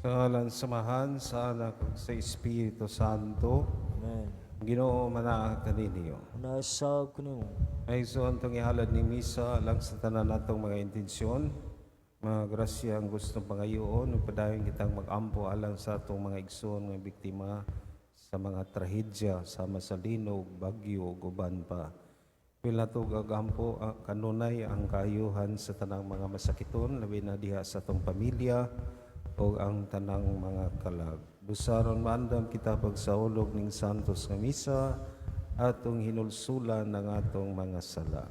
Sa ngalan sa Amahan, sa Anak, ug sa Espiritu Santo. Amen. Ginoo manaa kaninyo. Anaa sab kanimo. Mga igsoon, atong ihalad ning misa alang sa tanan natong mga intensyon, mga grasya ang gustong pangayoon, ug padayon kitang mag-ampo alang sa atong mga igsoon nga biktima sa mga trahedya sama sa linog, bagyo ug uban pa. Apil nato og ampo kanunay ang kaayuhan sa tanang mga masakiton, labi na diha sa atong pamilya ug ang tanang mga kalag. Busa aron maandam kita pagsaulog ning Santos nga Misa, atong hinulsulan ang atong mga sala.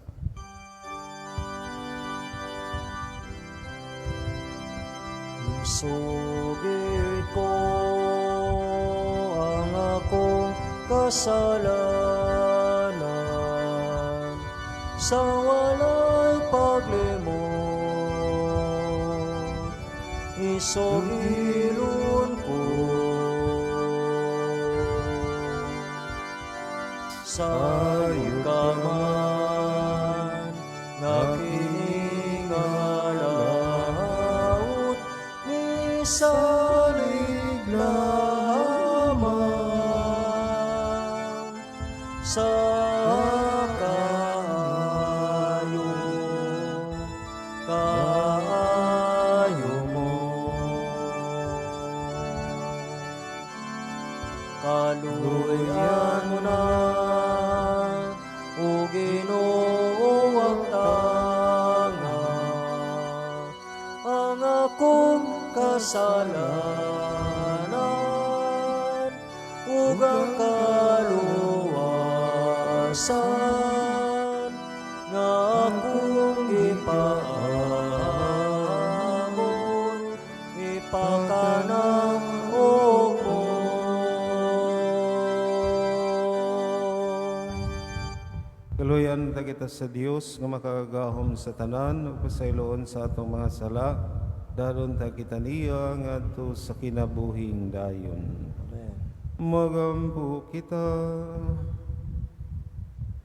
Sugid ko ang akong kasalanan sa walay paglimot. Isugilon ko sayod ka man nga kining laot misalig lamang sa kaayo, kaayo mo. Kaluoyan mo na, o Ginoo, ang tanga, ang akong kasalanan ug ang kaluwasan nga akong gipaamon ipakanamo mo. Kaluoyan ta kita sa Dios nga makagagahom sa tanan ug pasayloon sa atong mga sala, dadon ta kita niya ngadto sa kinabuhing dayon. Amen. Magampo kita.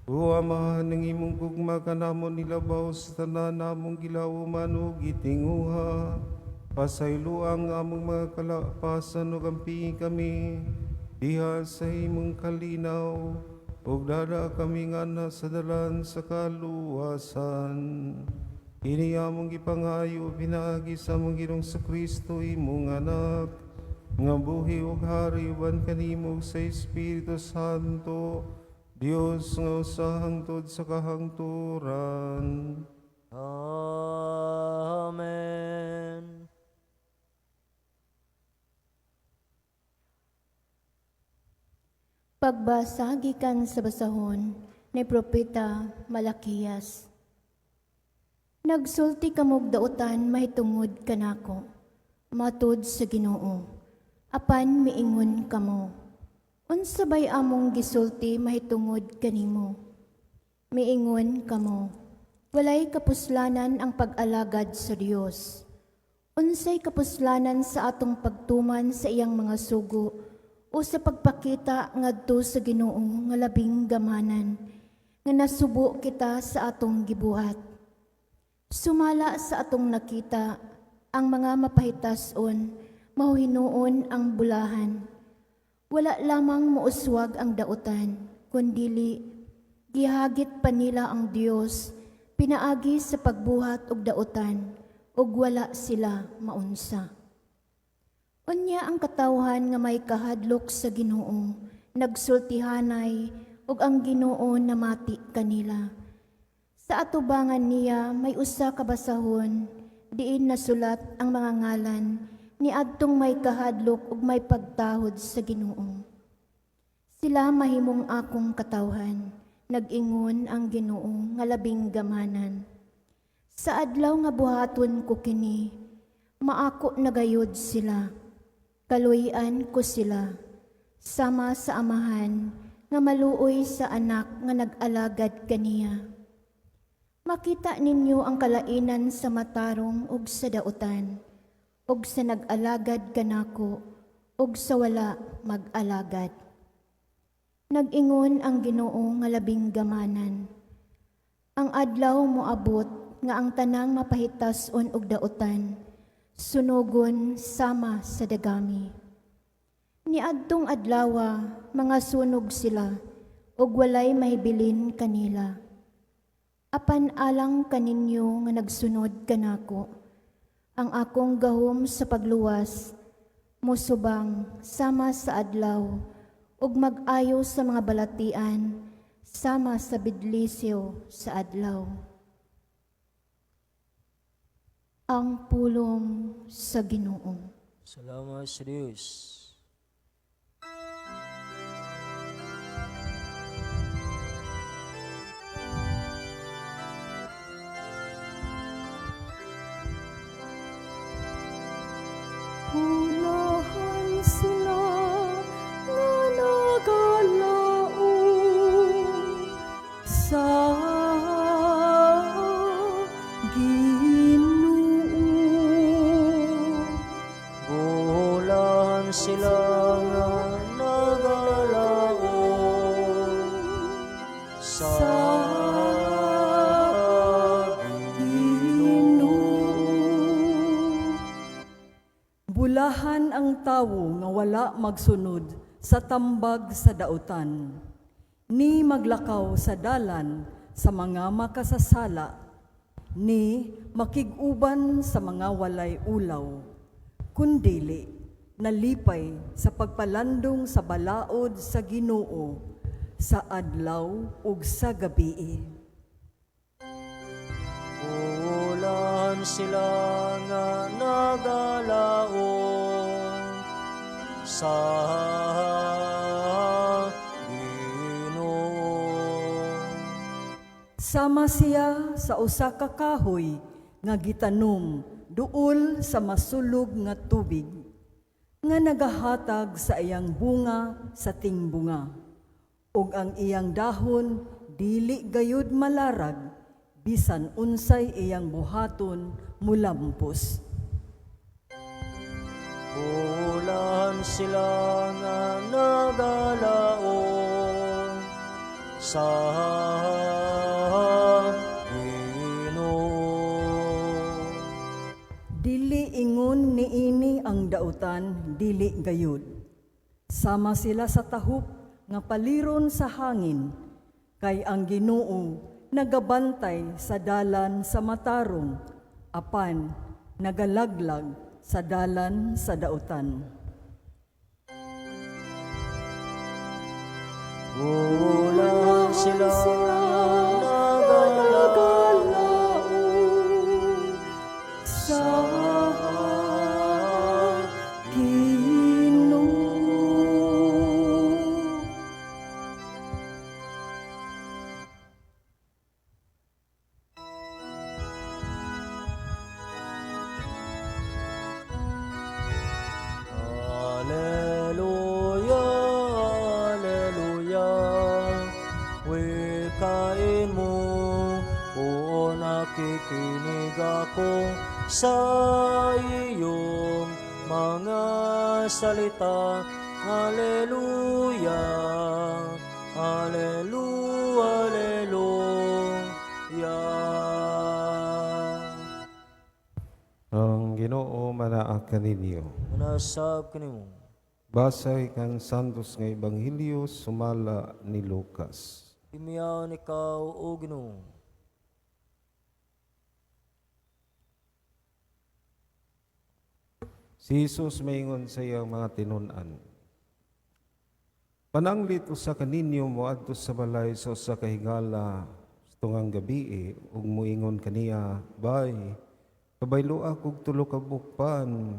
O Amahan, ang imong gugma kanamo nilabaw sa tanan namong gilawman ug gitinguha. Pasayloa ang among mga kalapasan ug ampingi kami diha sa imong kalinaw ug dada kami nganha sa dalan sa kaluwasan. Kini among gipangayo pinaagi sa among Ginoong Kristo, imong Anak, nga buhi ug hari uban kanimo sa Espiritu Santo, Dios nga usa hangtod sa kahangturan. Amen. Pagbasa gikan sa basahon ni Propeta Malakias. Nagsulti kamog dautan mahitungod kanako, matud sa Ginoo. Apan miingon kamo, unsa bay among gisulti mahitungod kanimo? Miingon kamo, walay kapuslanan ang pag-alagad sa Dios. Unsay kapuslanan sa atong pagtuman sa iyang mga sugo o sa pagpakita ngadto sa Ginoo nga labing gamanan, nga nasubo kita sa atong gibuhat? Sumala sa atong nakita, ang mga mapahitason, mahuhinuon ang bulahan. Wala lamang muuswag ang dautan, kundili gihagit pa nila ang Dios pinaagi sa pagbuhat og dautan, ug wala sila maunsa. Unya ang katawhan nga may kahadlok sa Ginoo, nagsultihanay, ug ang Ginoo namati kanila. Sa atubangan niya may usa ka basahon, diin nasulat ang mga ngalan ni adtong may kahadlok ug may pagtahod sa Ginoo. Sila mahimong akong katawhan, nag-ingon ang Ginoo nga labing gamanan. Sa adlaw nga buhaton ko kini, maako na gayud sila. Kaluy-an ko sila, sama sa amahan nga maluoy sa anak nga nag-alagad kaniya. Makita ninyo ang kalainan sa matarong ug sa dautan, ug sa nag-alagad kanako ug sa wala mag-alagad. Nag-ingon ang Ginoo nga labing gamanan. Ang adlaw moabot nga ang tanang mapahitas-on og dautan, Sunugon sama sa dagami. Niadtong adlawa mga sunog sila ug walay mahibilin kanila. Apan alang kaninyo nga nagsunod kanako, ang akong gahom sa pagluwas mosubang sama sa adlaw ug mag-ayo sa mga balatian sama sa bidlisyo sa adlaw. Ang pulong sa Ginoo. Salamat sa Dios. Bulahan sila nga nagalaom sa Ginoo. Bulahan sila nga nagalaom sa Ginoo. Bulahan ang tawo nga wala magsunod sa tambag sa dautan, ni maglakaw sa dalan sa mga makasasala, ni makig-uban sa mga walay ulaw, kundili nalipay sa pagpalandong sa balaod sa Ginoo sa adlaw ug sa gabii. Bulahan sila nga nagalaom sa Ginoo. Sama siya sa usa ka kahoy nga gitanom duol sa masulog nga tubig, nga nagahatag sa iyang bunga sa tingbunga, ug ang iyang dahon dili gayud malarag, bisan unsay iyang buhaton mulampos. Bulahan sila nga nagalaom sa Ginoo. Dili ingon niini ang dautan, dili gayud. Sama sila sa tahop nga paliron sa hangin, kay ang Ginoo nagabantay sa dalan sa matarong, apan nagalaglag sa dalan sa dautan. Bulahan sila nga nagalaom sa Ginoo. Alleluia, Alleluia, wikain mo, oo, nakikinig ako sa iyong mga salita. Alleluia, Alleluia, Alleluia. Ang Ginoo manaa kaninyo. Manasab kanimo. Basa kan Santos nga Ebanghelyo sumala ni Lucas. Himiyaon ikaw, O Ginoo. Si Jesus maingon sa iyang mga tinun-an: "Pananglit usa kaninyo moadto sa balay sa usa ka higala sa tungang gabii ug moingon kaniya, 'Bay, pabayloa kog 3 ka bukpan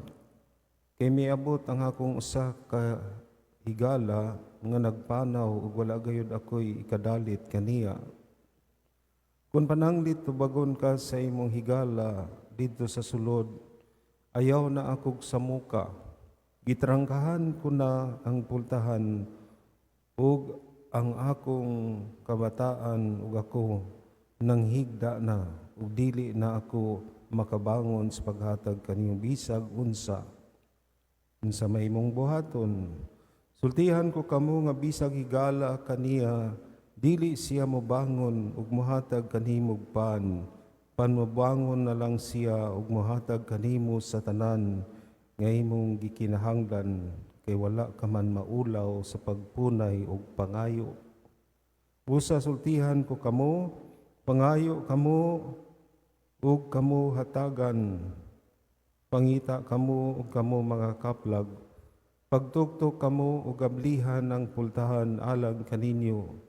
kay miabot ang akong usa ka higala nga nagpanaw ug wala gayud ako'y ikadalit kaniya.' Kung pananglit tubagon ka sa imong higala didto sa sulod, 'Ayaw na akog samuka. Gitrangkahan ko na ang pultahan ug ang akong kabataan ug ako nanghigda na ug dili na ako makabangon sa paghatag kaniyong bisag unsa. Unsa may imong buhaton? Sultihan ko kamo nga bisag higala kaniya, dili siya mobangon ug mohatag kanimog pan. Panmabuangon na lang siya ug mohatag kanimo sa tanan nga imong gikinahanglan, kay wala ka man maulaw sa pagpunay og pangayo. Busa sultihan ko kamo, pangayo kamo ug kamo hatagan. Pangita kamo ug kamo makakaplag. Pagtuktok kamo ug ablihan ang pultahan alang kaninyo.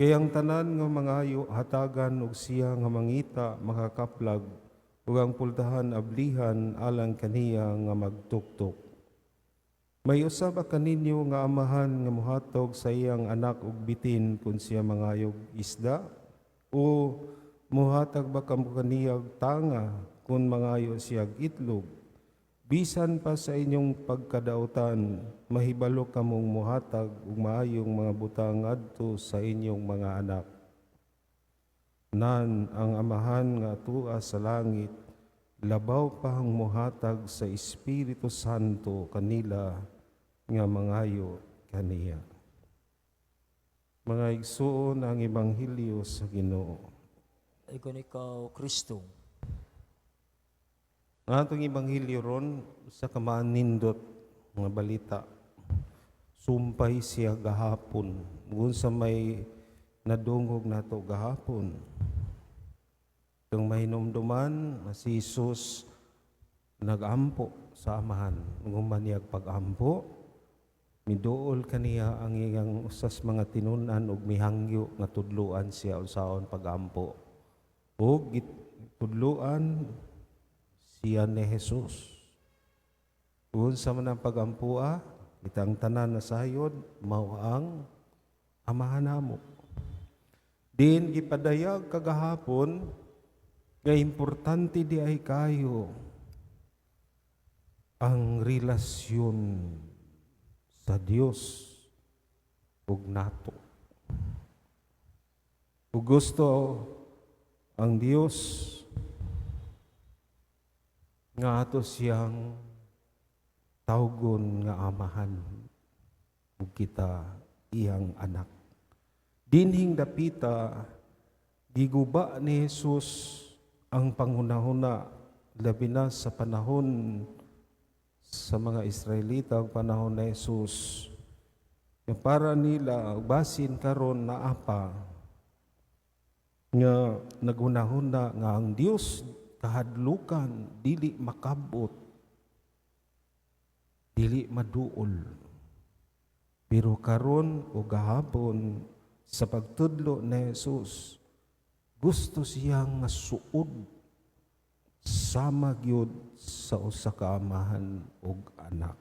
Kay ang tanan nga mangayo hatagan, ug siya nga mangita makakaplag, ug ang pultahan ablihan alang kaniya nga magtuktok. May usa ba kaninyo nga amahan nga mohatag sa iyang anak og bitin kung siya mangayog isda? O muhatag ba kamo kaniya og tanga kung mangayo siya og itlog? Bisan pa sa inyong pagkadautan, mahibalo kamong muhatag og maayong mga butang ngadto sa inyong mga anak. Nan ang Amahan nga atua sa langit, labaw pa ang muhatag sa Espiritu Santo kanila nga mangayo kaniya. Mga igsuon, ang Ebanghelyo sa Ginoo. Dayogon ikaw, Kristo. Ang atong Ebanghelyo ron sa kamanindot mga balita. Sumpay siya gahapon. Kung sa may nadungog nato gahapon. Kung mahinumduman, si Jesus nagampo sa Amahan. Kung maniyag pag-ampo, miduol kaniya ang iyang usas mga tinunan ug mihangyo nga tudluan siya unsaon pag-ampo. Ug tudluan siya ni Jesus. Unsa man ang pag-ampua, kitang tanan na sayod, mao ang Amahan namo. Din gipadayag kagahapon nga importante di ay kayo ang relasyon sa Dios ug nato. Ug gusto ang Dios nga ato siyang tawgon nga Amahan ug kita iyang anak. Dinhing dapita, giguba ni Jesus ang panghunahuna, labi na sa panahon sa mga Israelita, ang panahon ni Jesus. Nga para nila basin karon naa pa nga naghunahuna nga ang Dios kahadlukan, dili makabot, dili maduol. Pero karon o gahapon, sa pagtudlo ni Jesus, gusto siyang nga suod sama gyud sa usa ka amahan ug anak.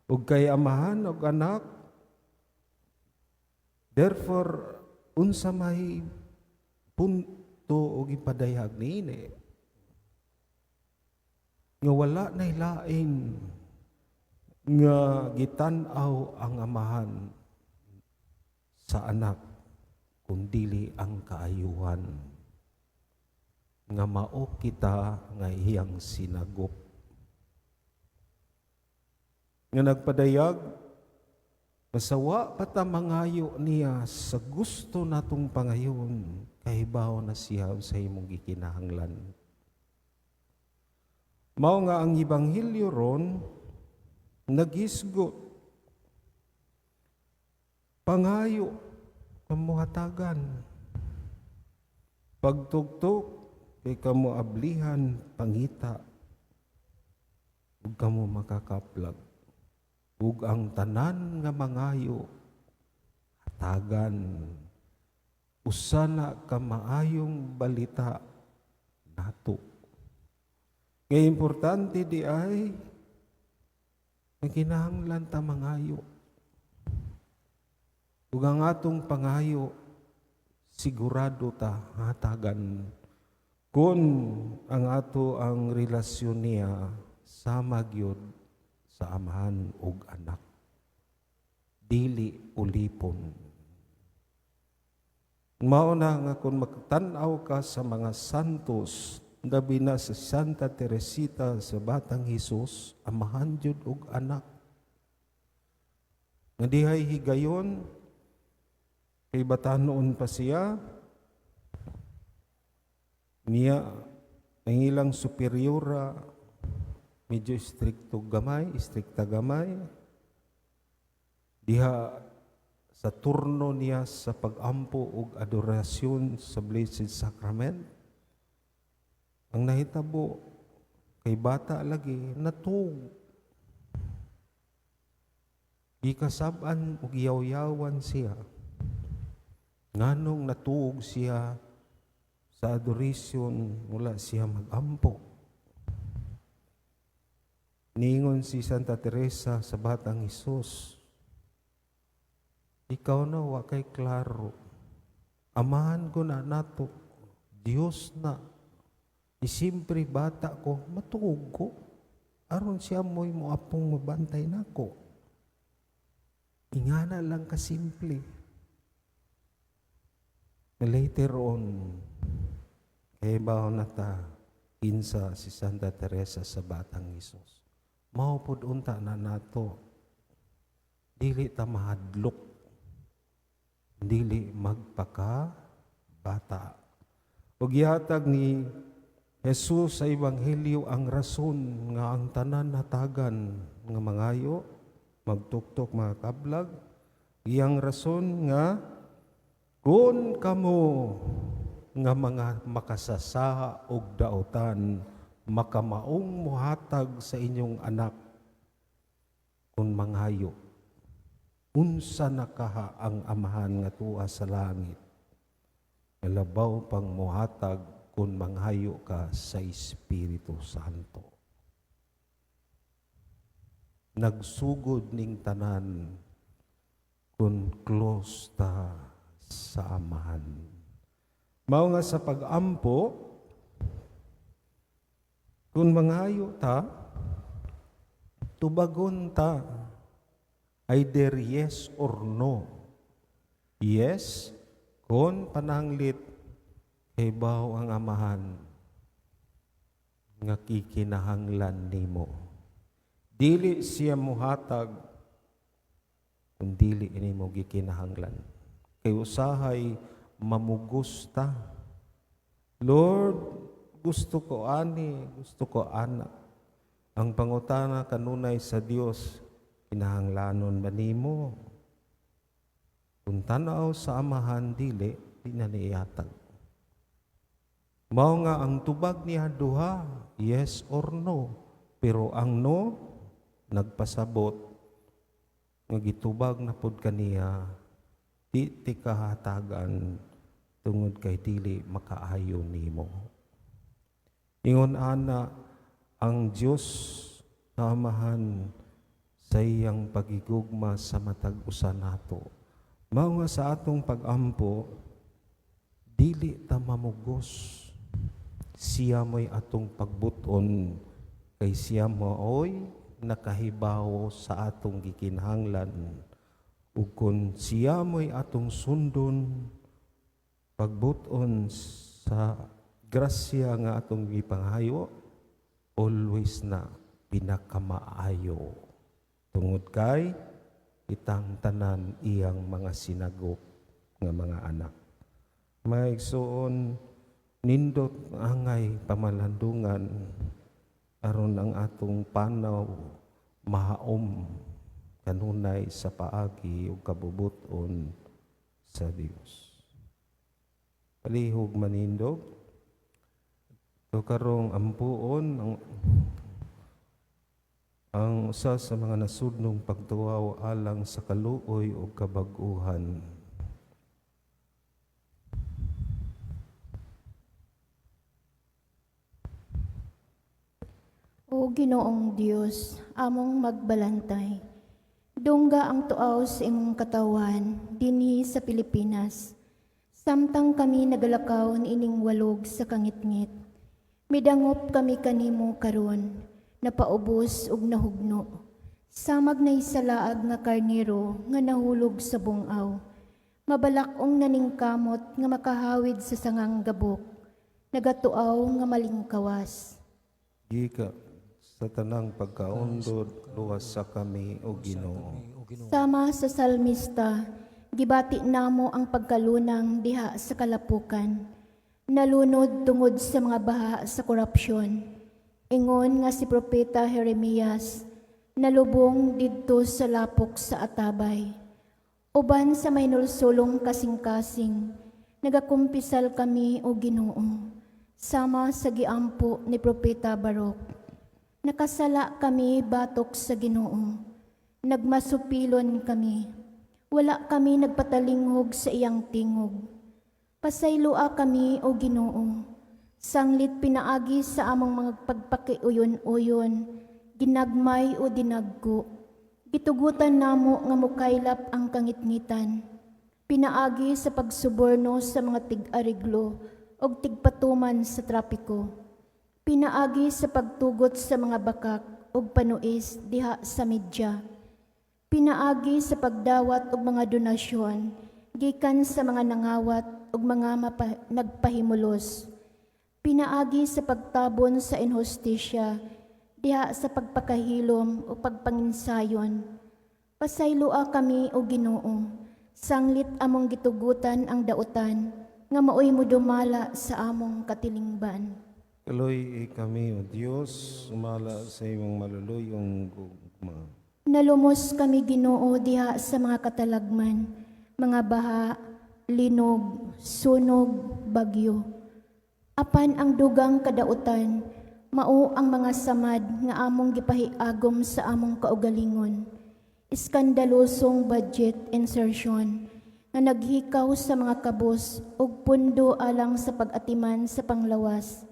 Ug kay amahan ug anak, therefore unsa may punto og ipadayag niini? Nga wala nay lain nga gitan-aw ang Amahan sa anak kundili ang kaayuhan nga mao kita nga iyang sinagop. Nga nagpadayag, masawa pa ta mangayo niya sa gusto natong pangayon, kahibaw na siya sa imong gikinahanglan. Mao nga ang Ebanghelyo ron nagisgot, pangayo, kamo hatagan, pagtuktok, kay kamo ablihan, pangita ug kamo makakaplag, ug ang tanan nga mangayo hatagan. Usa na ka maayong balita nato. Nga importante di ay nga kinahanglan ta mangayo. Ug ang atong pangayo, sigurado ta hatagan kung ang ato ang relasyon niya sama gyud sa amahan ug anak. Dili ulipon. Mao na nga kung magtan-aw ka sa mga santos, labi na sa Santa Teresita sa Batang Hesus, amahan jud ug anak. Nga dihay higayon, kay batanon pa siya, Niya, ang ilang superiora, medyo istrikto gamay, istrikta gamay. Diha sa turno niya sa pag-ampo og adorasyon sa Blessed Sacrament, ang nahitabo kay bata lagi, natuog. Gikasab-an ug yaw-yawan siya. Nganong natuog siya sa adoration, wala siya magampo. Ningon si Santa Teresa sa Batang Hesus, "Ikaw na wa kay klaro. Amahan ko na nato, Dios na. Di siyempre bata ko, matuog ko. Aron siya mo'y moapong mabantay nako." Ingana lang kasimple. Later on, kay na ta kinsa si Santa Teresa sa Batang Hesus. Mao pod unta na nato. Dili ta mahadlok. Dili magpaka bata. Ug gihatag ni Jesus sa Ebanghelyo ang rason nga ang tanan hatagan nga mangayo, magtuktok, mga kablag. Iyang rason nga kung kamo nga mga makasasaha og daotan makamaong muhatag sa inyong anak kung manghayo, unsa na kaha ang Amahan nga tuwa sa langit, labaw pang muhatag kung manghayo ka sa Espiritu Santo? Nagsugod ning tanan kung close ta sa Amahan. Mao nga sa pag-ampo, kung mangayo ta, tubagon ta, either yes or no. Yes, kung pananglit, kay ang Amahan nga kikinahanglan nimo. Dili siya muhatag kung dili nimo gikinahanglan. Kay usahay mamugusta. "Lord, gusto ko ani, gusto ko ana." Ang pangutana kanunay sa Dios, "Kinahanglanon ba nimo?" Kung tanaw sa Amahan dili, di na niihatag. Mao nga ang tubag niya duha, yes or no. Pero ang no, nagpasabot nga gitubag na pud kaniya, di ti kahatagan tungod kay dili makaayo nimo. Ingon ana ang Dios nga Amahan sa iyang pagigugma sa matag usa nato. Mao nga sa atong pag-ampo, dili ta mamugos. Siya mo'y atong pagbuton kay siya maoy nakahibawo sa atong gikinahanglan. Ug kun siya mo'y atong sundon, pagbuton sa grasya nga atong gipanghayo, always na pinakamaayo. Tungod kay itang tanan iyang mga sinagop nga mga anak. Mga igsoon, nindot angay pamalandungan aron ang atong panaw mahaom kanunay sa paagi ug kabubuton sa Dios. Palihog manindog. So karong ampuon ang usa sa mga nasudnong pagtuaw alang sa kaluoy ug kabag-uhan. O Ginoong Dios, among magbalantay, dungga ang tuaw sa imong katawan dinhi sa Pilipinas. Samtang kami nagalakaw niining walog sa kangitngit, midangop kami kanimo karon, napaubos ug nahugno. Samag na isalaag nga karnero nga nahulog sa bungaw. Mabalak-ong naningkamot nga makahawid sa sangang gabok, nagatuaw nga malingkawas. Gika sa tanang pagkaundod, luwas sa kami, o Ginoo. Kami, o Ginoo. Sama sa salmista, gibati namo ang pagkalunang diha sa kalapukan. Nalunod tungod sa mga baha sa korupsyon. Ingon nga si Propeta Jeremias, nalubong didto sa lapok sa atabay. Uban sa may nulsulong kasing-kasing, nagakumpisal kami o Ginoo, sama sa giampo ni Propeta Barok. Nakasala kami batok sa Ginoo. Nagmasupilon kami. Wala kami nagpatalinghog sa iyang tingog. Pasayloa kami o Ginoo. Sanglit pinaagi sa among mga pagpakiuyon-uyon, ginagmay o dinagko. Gitugutan namo nga mukaylap ang kangitngitan. Pinaagi sa pagsuborno sa mga tig-ariglo og tigpatuman sa trapiko. Pinaagi sa pagtugot sa mga bakak og panuis diha sa media. Pinaagi sa pagdawat og mga donasyon gikan sa mga nangawat og mga nagpahimulos. Pinaagi sa pagtabon sa inhustisya diha sa pagpakahilom o pagpanginsayon. Pasayloa kami o Ginoo, sanglit among gitugutan ang dautan nga maoy modumala sa among katilingban. Kaloy kami, O Dios, sumala sa imong maluluyong gugma. Nalumos kami Ginoo diha sa mga katalagman, mga baha, linog, sunog, bagyo. Apan ang dugang kadautan, mao ang mga samad nga among gipahiagom sa among kaugalingon. Iskandalosong budget insertion nga naghikaw sa mga kabus ug pundo alang sa pag-atiman sa panglawas,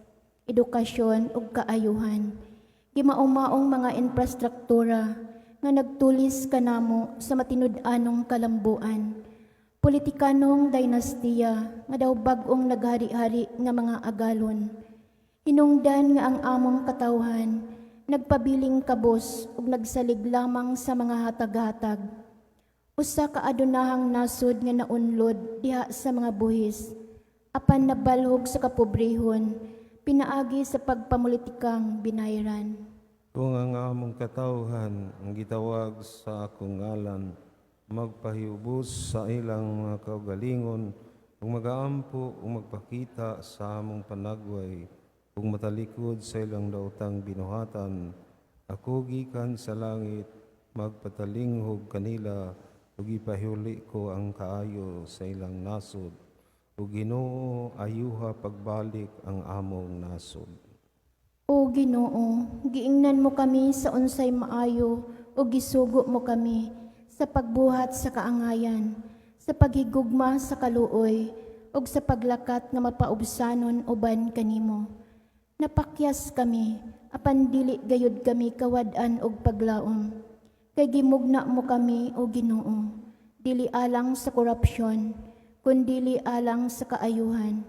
edukasyon ug kaayuhan. Gimaomaong mga infrastruktura nga nagtulis kanamo sa matinud-anong kalambuan. Politikanong dinastiya nga daw bag-ong naghari-hari nga mga agalon. Hinungdan nga ang among katawhan nagpabiling kabos ug nagsalig lamang sa mga hatag-hatag. Usa ka adunahang nasod nga naunlod diha sa mga buhis, apan nabalhog sa kapobrehon, pinaagi sa pagpamulitikang binayran. Kung ang among katawhan ang gitawag sa akong ngalan, magpahiubos sa ilang mga kaugalingon, ug magaampo ug magpakita sa among panagway, ug matalikod sa ilang daotang binuhatan, ako gikan sa langit, magpatalinghog kanila, ug ipahuli ko ang kaayo sa ilang nasod. Ug Ginoo, ayuha pagbalik ang among nasod. O Ginoo, giingnan mo kami sa unsay maayo o gisugo mo kami sa pagbuhat sa kaangayan, sa paghigugma sa kaluoy ug sa paglakat nga mapaubsanon uban kanimo. Napakyas kami, apan dili gayud kami kawad-an og paglaom. Kay gimugna mo kami, o Ginoo, dili alang sa korupsyon, kundili alang sa kaayuhan.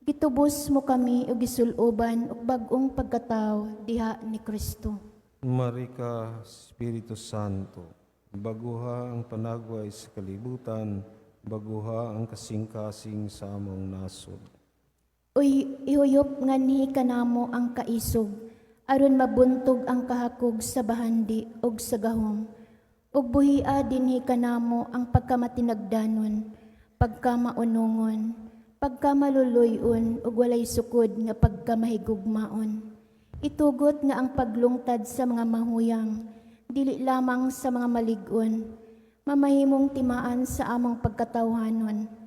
Gitubos mo kami ug gisuloban og bag-ong pagkatao diha ni Kristo. Marika, Espiritu Santo, baguha ang panagway sa kalibutan, baguha ang kasing-kasing sa among nasod. Uy, ihuyop nganhi kanamo ang kaisog, aron mabuntog ang kahakog sa bahandi ug sa gahom. Ug buhia dinhi kanamo ang pagkamatinagdanon, pagkamaunongon, pagkamaluluyon ug walay sukod nga pagkamahigugmaon. Itugot nga ang paglungtad sa mga mahuyang, dili lamang sa mga malig-on, mamahimong timaan sa among pagkatawhanon.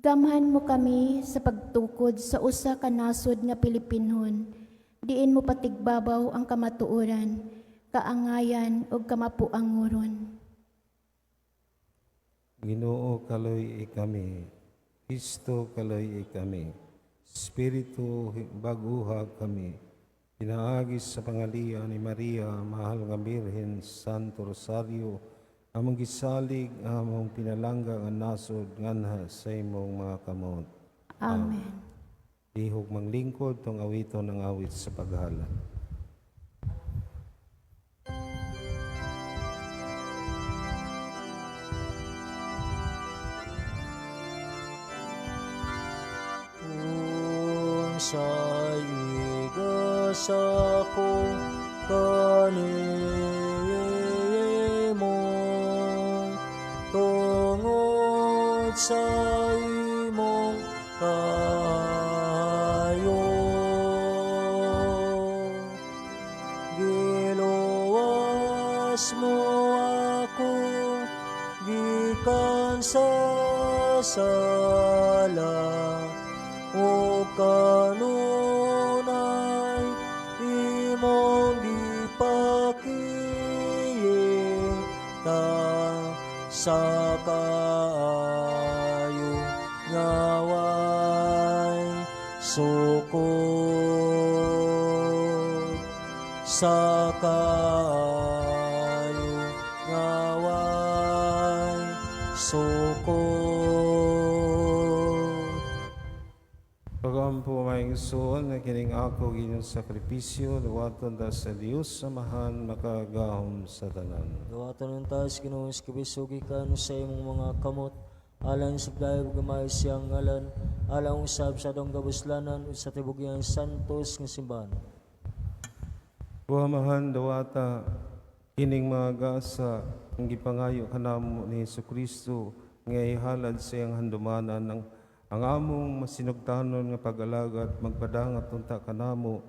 Gamhan mo kami sa pagtukod sa usa ka nasod nga Pilipinhon. Diin mo patigbabaw ang kamatuoran, kaangayan ug kamapuanguron. Ginoo, kaloy kami. Kristo, kaloy kami. Espiritu, baguha kami. Pinaagi sa pangaliya ni Maria, mahal nga Birhen, Santo Rosario, among gisalig, among pinalangga nga nasod nganha sa imong mga kamot. Amen. Lihok manglingkod tong awiton ang awit sa paghala. Unsay igasa ko kanimo tungod sa imong kaayo. ako gikan sa sala, o kanunay imong gipakita sa kaayo nga way sukod, sa kaayo nga way sukod. Pagampo, mga igsoon, nga kining ako inyong sakripisyo, duwaton ta sa Dios Amahan makagahom sa tanan. Duwaton unta sa Ginoo sakripisyo gikan sa imong mga kamot, alang sa pagdayaw ug gamay sa iyang ngalan, alang usab sa atong kabuslanan ug sa tibuok iyang santos nga simbahan. O Amahan, duwata kining mga gasa ang gipangayo kanamo ni Hesus Kristo nga ihalad sa iyang handumanan ang among masinugtanon nga pag-alaga at magpadangat unta kanamo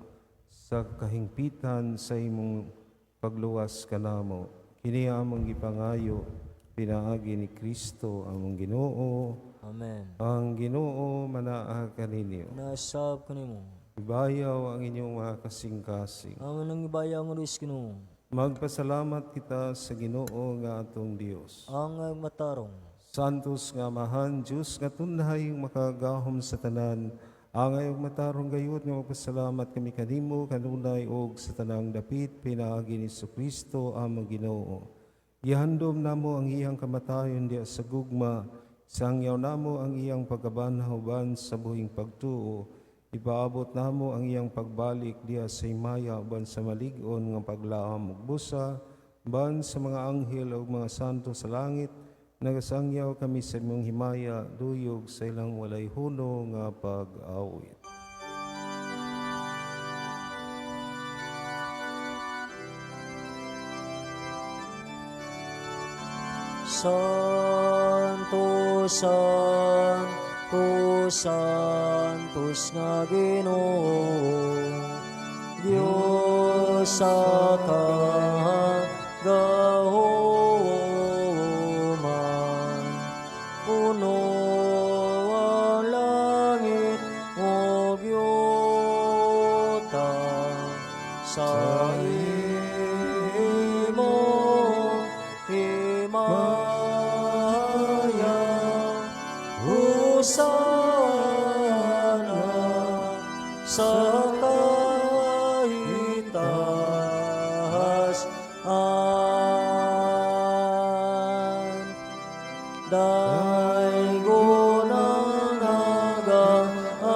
sa kahingpitan sa imong pagluwas kanamo. Kini among gipangayo pinaagi ni Kristo among Ginoo. Amen. Ang Ginoo manaa kaninyo. Nasab kanimo. Ibayaw ang inyong mga kasing-kasing. Amo nang ibayaw ang Diyos Ginoo. Magpasalamat kita sa Ginoo nga atong Dios. Ang matarong. Santos nga Amahan, Diyos nga tunhay makagahom sa tanan, angay ug matarong gayud nga magpasalamat kami kanimo kanunay og sa tanang dapit pinaagi ni Kristo among Ginoo. Gihandom namo ang iyang kamatayon diha sa gugma, sangyaw namo ang iyang pagkabanhaw uban sa buhing pagtuo. Ipaabot namo ang iyang pagbalik diha sa himaya uban sa malig-on nga paglaom ug busa, uban sa mga anghel ug mga santo sa langit. Nagasangyaw kami sa imong himaya, duyog sa ilang walay huno nga pag-awit. Santo, Santo, Santos nga Ginoo, Dios sa kagahoman, puno ang langit ug yuta sa imong himaya. Hosana sa kahitaas-an. Daygon ang nagaanhi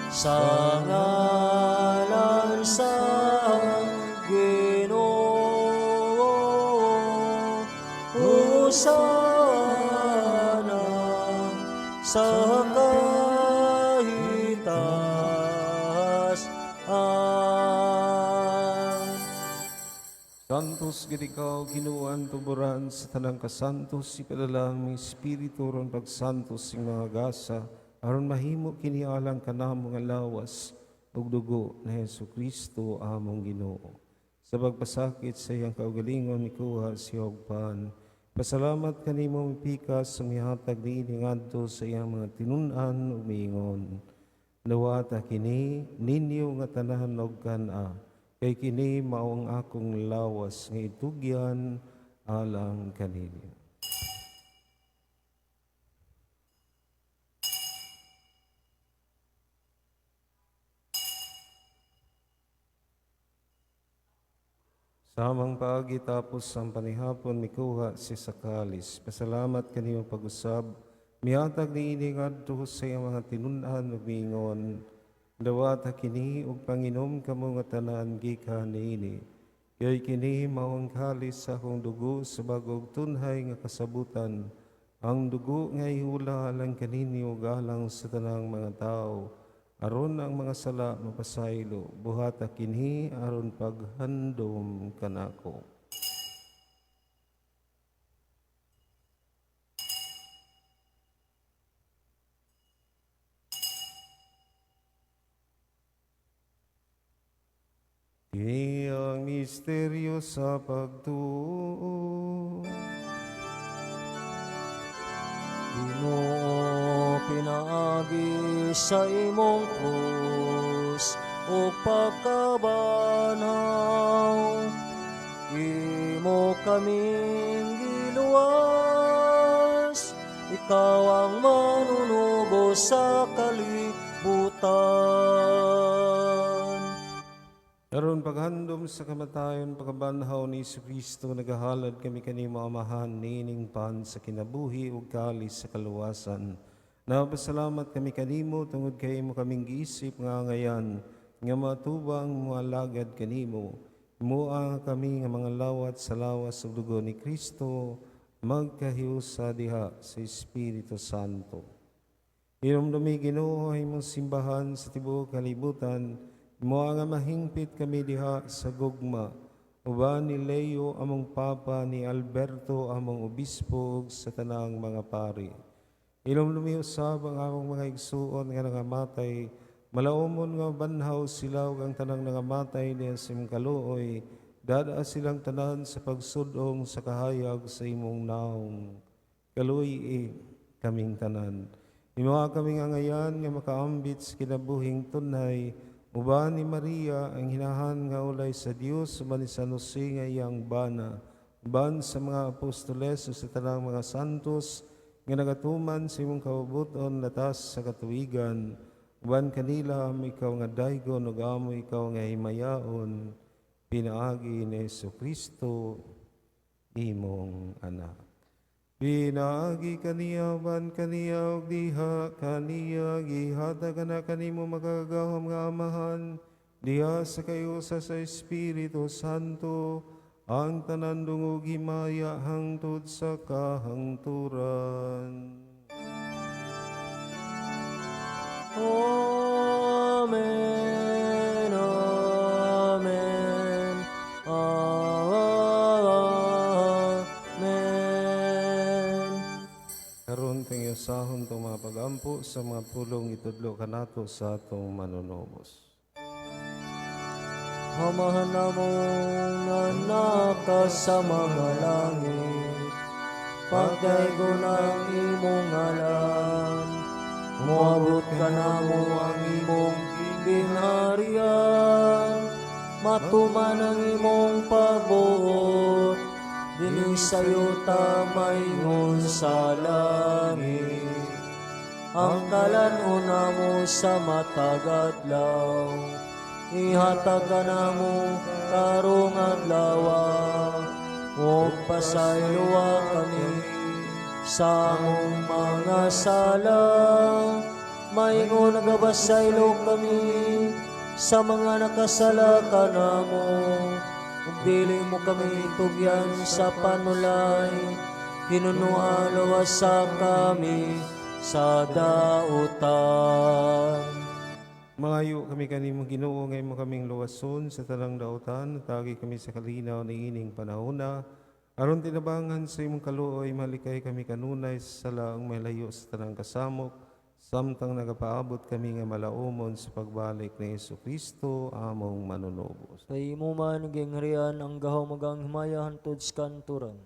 sa ngalan sa Ginoo. Hosana sa kahitaas-an. Santos gid ikaw, Ginoo, ang tuburan sa tanang kasantos, ipadala ang Espiritu ron pagsantos sing mga gasa, aron mahimo kini alang kanamo nga lawas ug dugo ni Hesus Kristo among Ginoo. Sa pagpasakit sa iyang kaugalingon mikuha siya og pan. Pasalamat kanimo mipikas sa mihatag niini ngadto sa iyang mga tinun-an ug miingon. Dawata kini ninyo nga tanan og kan-a, kay kini mao ang akong lawas nga itugyan alang kaninyo. Samang paagi tapos ang panihapon mikuha si sa kalis. Pasalamat kanimo pag-usab. Mihatag niini ngadto sa iyang mga tinun-an ug miingon. Dawata kini ug panginom kamo nga tanan gikan niini. Kay kini mao ang kalis sa akong dugo sa bag-ong tunhay nga kasabutan. Ang dugo nga ihula alang kaninyo ug alang sa tanang mga tawo. Aron ang mga sala mapasaylo, buhata kini aron paghandom kanako. Kini ang misteryo Dios sa pagtuo. Ginoo, pinaagi sa imong krus ug pagkabanhaw, imo kaming giluwas, ikaw ang manunubos sa kalibutan. Aron paghandom sa kamatayon, pagkabanhaw ni Kristo, nagahalad kami kanimo, Amahan, niining pan sa kinabuhi ug kalis sa kaluwasan. Napasalamat kami kanimo tungod kay imo kaming giisip nga angayan nga matubang mga alagad kanimo. Mua kami nga mga lawat sa lawas ug dugo ni Kristo, magkahiusa diha sa Espiritu Santo. Hinumdumi, Ginoo, ang imong simbahan sa tibuok kalibutan, mo nga mahingpit kami diha sa gugma. Uban ni Leo among Papa, ni Alberto among Obispo, ug sa tanang mga pari. Hinumdumi usab ang among mga igsuon nga nangamatay, malaumon nga banhaw sila ug ang tanang nangamatay diha sa imong kaluoy, dada silang tanan sa pagsudong sa kahayag sa imong naong. Kaluy kaming tanan. Imoha kaming angayan nga makaambit sa kinabuhing tunhay, uban ni Maria ang hinahan nga ulay sa Dios, uban ni San Jose nga iyang bana, uban sa mga apostoles ug sa tanang mga santos nga nagatuman sa imong kaubuton latas sa katuigan, uban kanila amo ikaw nga daygon ug amo ikaw nga himayaon, pinaagi ni Kristo imong anak. Pinaagi kaniya, uban kaniya, ug diha kaniya, gihatag na kanimo makagagahom nga Amahan, diha sa kayusa sa Espiritu Santo, ang tanan dungog himaya hangtod sa kahangturan. Amen. Amen. Amen. Karon tingyusahon tong mga pagampo sa mga pulong itudlo kanato sa atong manunubos. Amahan namong nga naka sa mga langit, pagdaygon ang imong ngalan, moabot kanamo ang imong gingharian, matuman ang imong pagbuot, dinhi sa yuta maingon sa langit. Ang kalan-on namo sa matag adlaw, ihatag kanamo karong adlaw, ug pasayloa kami sa among mga sala, maingon nagapasaylo kami sa mga nakasala kanamo, ug dili mo kami tugyan sa panulay, hinunoa luwasa kami sa dautan. Mangayo kami kanimo, Ginoo, nga imo kaming luwason sa tanang dautan, tagi kami sa kalinaw niining panahona, aron tinabangan sa imong kaluoy malikay kami kanunay sa sala ug malayo sa tanang kasamok, samtang nagapaabot kami nga malaumon sa pagbalik ni Hesus Kristo among manunubos. Kay imo man gingharian ang gahom ug ang himaya hantod sa kanturan.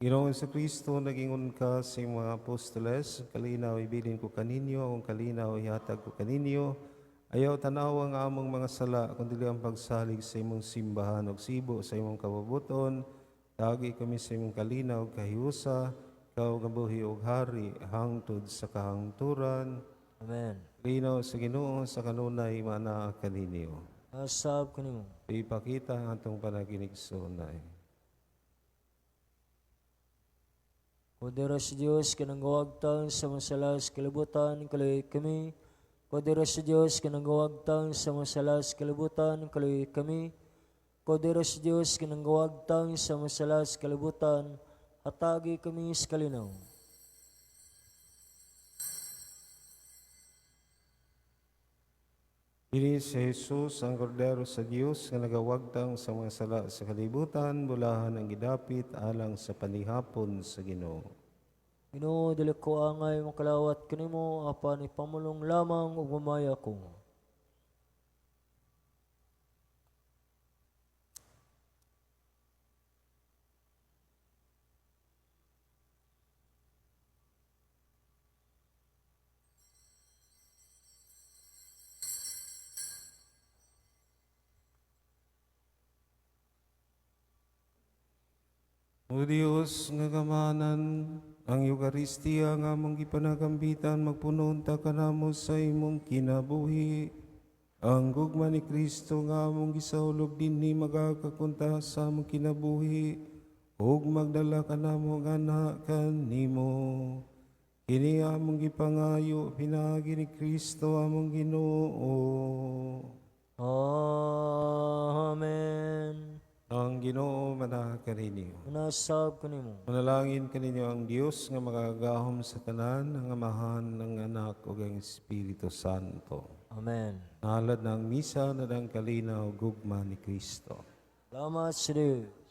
Ginoong Kristo, nagingon ka sa imong mga apostoles, kalinaw ibilin ko kaninyo, akong kalinaw ihatag ko kaninyo. Ayaw tanaw ang among mga sala, kundi ang pagsalig sa imong simbahan ug sibo sa imong kabubuton. Tagi kami sa imong kalinaw ug kahiusa, ikaw nga buhi ug hari hangtod sa kahangturan. Amen. Linaw sa Ginoo sa kanunay mana kaninyo. Asab kanimo. Ipakita ang atong panaginigsunay. Kordero sa Dios kanang gawagtang sa mga sala sa kalibutan, kaluoy kami. Kordero sa Dios kanang gawagtang sa mga sala sa kalibutan, kaluoy kami. Kordero sa Dios kanang gawagtang sa mga sala sa kalibutan, hatagi kami sa kalinaw. Kini si Jesus ang Kordero sa Dios nga nagawagtang sa mga sala sa kalibutan, bulahan ang gidapit alang sa panihapon sa Ginoo. Ginoo, dili ko angay makalawat kanimo, apan ipamulong lamang ug mamaya ko. O Dios nga Amahan, ang Eukaristiya nga among gipanagambitan magpuno unta kanamo sa imong kinabuhi. Ang gugma ni Kristo nga among gisaulog dinhi magakakunta sa among kinabuhi ug magdala kanamo nganha kanimo. Kini among gipangayo pinaagi ni Kristo among Ginoo. Amen. Ang Ginoo manaa kaninyo. Manaa sab kanimo. Manalangin kaninyo ang Dios nga makagagahom sa tanan, ang Amahan, ang Anak ug ang Espiritu Santo. Amen. Nahalad na ang misa na ang kalinaw gugma ni Kristo. Salamat sa Dios.